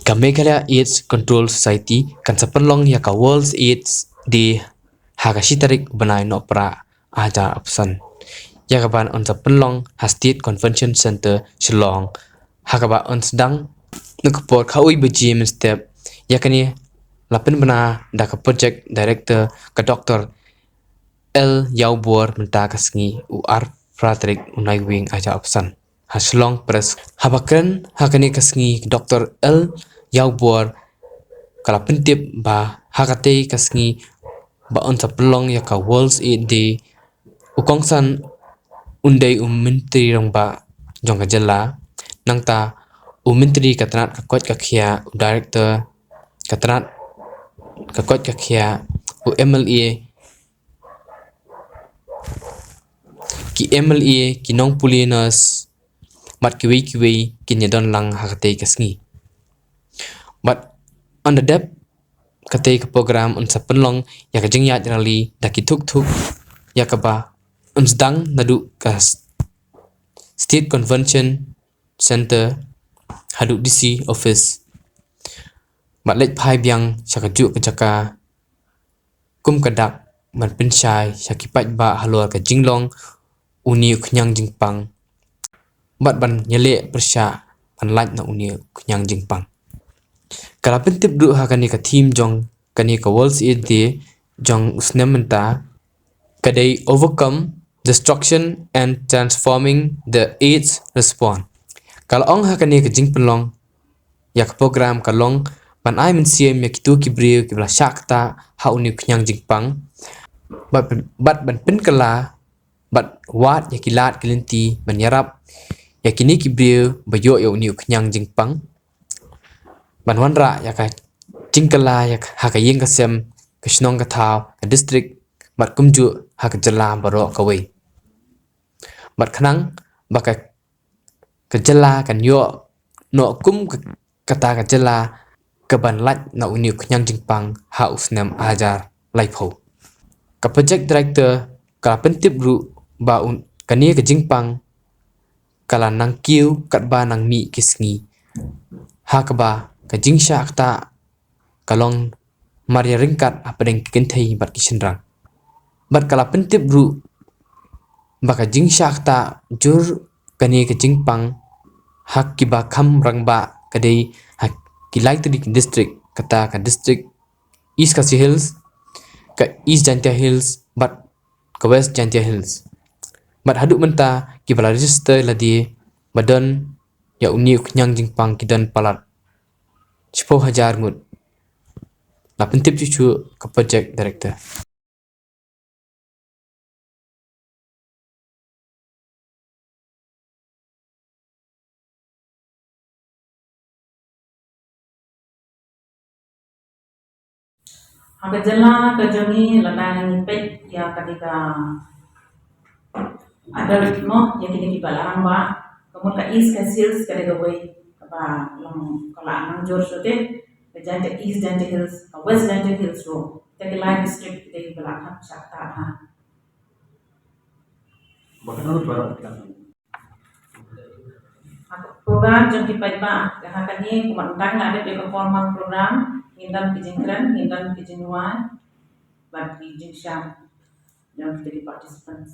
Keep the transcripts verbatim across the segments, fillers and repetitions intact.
Ka Meghalaya AIDS Control Society kan sa pynlong ïa ka World AIDS Day ha ka shi tarik u bnai Nohprah ar hajar arphew san, ïa kaban yn sa pynlong ha State Convention Centre Shillong, ha kaba yn sdang na ka por khawi baje mynstep. Ïa kane la pynbna da ka Project Director, ka Doktor L Ïawbor, mynta ka sngi u ar phra tarik u Naiwieng ar hajar arphew san ha Shillong Press. Haba kren ha kane ka sngi ka Doktor L Ïawbor ka la pyntip ba ha katei ka sngi ba yn sa pynlong ïa ka World AIDS Day, u kongsan un dei u Myntri Rangbah jong ka jylla, nangta u Myntri ka tnat ka koit ka khiah, u Director ka tnat ka koit ka khiah, u M L A, ki M L A, ki nongpule nurse bad kiwei kiwei kin ïa don lang ha katei ka sngi. Bad ynda dep katei ka program yn sa pynlong ïa ka jingïaid rally da ki tuk tuk, ïa kaba yn sdang naduh ka State Convention Centre haduh D C Office, bad leit phai biang sha kajuh ka jaka kum ka dak ban pynshai sha ki paidbah halor ka jinglong une u khñiang jingpang bad ban ïaleh pyrshah ban lait na une u khñiang jingpang. Ka la pyntip ruh ha kane ka theme jong kane ka World AIDS Day jong u snem mynta ka dei Overcome Destruction and Transforming the AIDS Response. Ka la ong ha kane ka jingpynlong ïa ka program ka long ban ai mynsiem ïa kito ki briew kiba la shah ktah ha une u khñiang jingpang, bad, bad ban pynkylla bad wad ïa ki lad ki lynti ban ïarap ïa kine ki briew ba ïoh ïa une u khñiang jingpang, ban wanrah ïa ka jingkylla ïa ka, ha ka ïing ka sem, ka shnong ka thaw, ka district, bad kumjuh ha ka jylla baroh kawei. Bad khnang ba ka, ka jylla kan ïoh noh kum ka, kata ka jylla kaban lait na une u khñiang jingpang ha u snem ar hajar laiphew. Ka Project Director ka la pyntip ruh ba un, kane ka jingpang ka la nang kiew katba nang mih ki sngi, ha kaba ka jingshah ktah ka long mar ïaryngkat hapdeng ki kynthei bad ki shynrang. Bad ka la pyntip ruh ba ka jingshah ktah jur kane ka jingpang ha kiba kham rangbah ka dei ha ki lai tylli ki district, kata ka district East Khasi Hills, ka East Jaintia Hills bad ka West Jaintia Hills. Bad haduh mynta kiba la register lade ba don ïa une u khñiang jingpang ki don palat shiphew hajar ngut, la pyntip shuh shuh ka Project Director. Ha ka jylla ka jong ngi lada ngi peit ïa kane ka adult mo, ïa kine kiba la rangbah, ka mut ka East Khasi Hills ka dei kawei kaba long ka la nang jur shuh te, ka Jaintia, East Jaintia Hills, ka West Jaintia Hills ruh, te ki lai district ki dei kiba la kham shah ktah ha. Ba ka nang para ka. Ha ka program jong ki paidbah, ka ha kane kumba tang la dep ïa ka formal program, ngin don ki jingkren, ngin don ki jingrwai bad ki jingshad jong kita ki participants.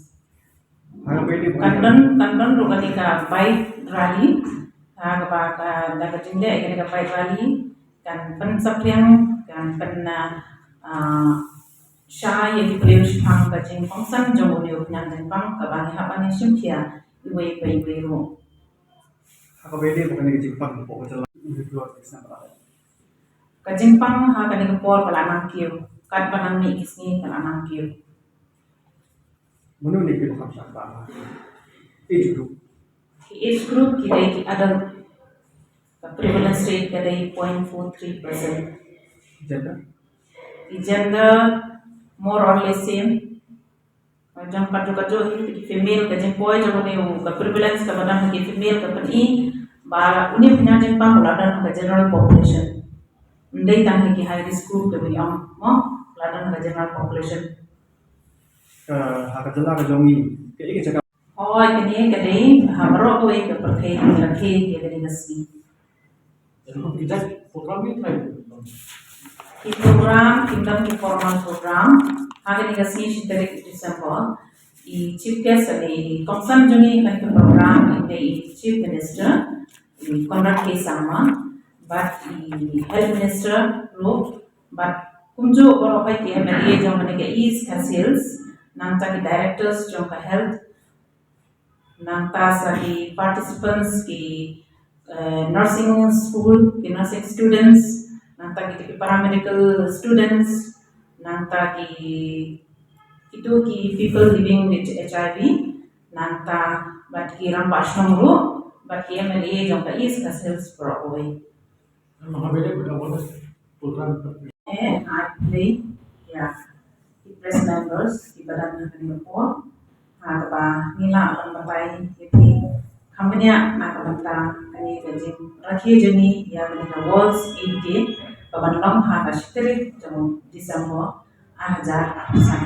Kan don, kan don ruh kane ka bike rally, ha kaba ka, da ka jingleh kane ka bike rally kan pynsaphriang, kan pyn, ah, ah, shai ïa ki briew shaphang ka jingkongsan jong une u khñiang jingpang kaba ngi hap ban ïa shim khia iwei pa iwei ruh. Ha kaba ïadei bad kane ka jingpang hapoh ka jylla, ka jingpang ha kane ka por ka la nang kiew, katba nang mih ki sngi ka la nang kiew. Mano ne kiba kham shah ktah? Age group. Ki age group ki dei ki adult. Ka prevalence rate ka dei point four three percent. Gender? Ki gender more or less same. Jong kajuh kajuh hi ki female, ka jingpoi jong une u, ka prevalence kaba don ha ki female ka pyni ba une u khñiang jingpang u la don ha ka general population. Ym dei tang ha ki high risk group kaba ngi ong mo, u la don ha ka general population. Ka, ha ka jylla ka jong ngi, kaei ka jaka? Hooid, kane ka dei ha baroh kawei ka pyrthei, ka pyrthei ïa kane ka sngi. Ki program, ki don ki formal program, ha kane ka sngi shi tarik December, i chief guest, i kongsan jong ngi ha kane ka program, i dei i Chief Minister, i Conrad K Sangma, bad i Health Minister ruh, bad kumjuh baroh ki M L A jong kane ka East Khasi Hills, nangta ki directors jong ka health, nangta sa ki participants ki, eh, nursing school, ki nursing students, nangta ki, ki paramedical students, nangta ki, kitu ki people living with H I V, nangta bad ki rangbah shnong ruh, bad ki M L A jong ka East Khasi Hills baroh kawei. Eh, ai lei, ïa ki press members kiba don ha kane ka por, ha kaba ngi lah ban batai ïa ki kham bniah na ka bynta kane ka jingrakhe jong ngi ïa kane ka World's AIDS Day, kaban long ha ka shi tarik jong December ar hajar arphew san.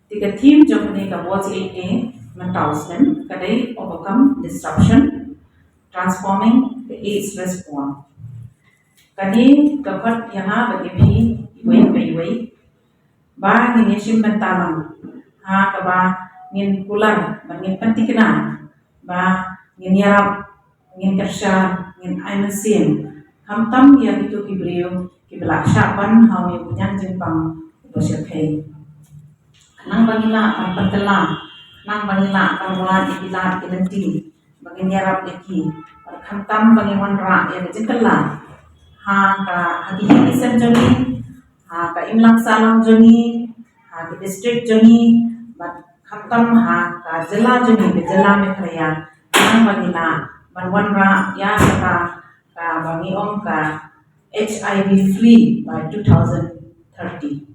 Te ka theme jong kane ka World's AIDS Day mynta u snem ka dei Overcome Disruption, Transforming the AIDS Response. Kane ka khot ïa nga bad ïa phi iwei pa iwei ba ngin ïashim bynta lang ha kaba ngin kular bad ngin pynthikna ba ngin ïarap, ngin kyrshan, ngin ai mynsiem, khamtam ïa kito ki briew kiba la shah ban ha une u niam jingpang uba shyrkhei. Khnang ba ngin lah ban pynkylla, khnang ba ngin lah ban wad ïa ki lad ki lynti ba ngin ïarap ïa ki, bad khamtam ba ngin wanrah ïa ka jingkylla ha ka, ha ki ïing ki sem jong ngi, ha ka imlang sahlang jong ngi, ha ka district jong ngi, bad khamtam ha ka jylla jong ngi, ka jylla Meghalaya, khnang ba ngin lah ban wanrah ïa kata kaba ngi ong ka H I V free by two thousand thirty.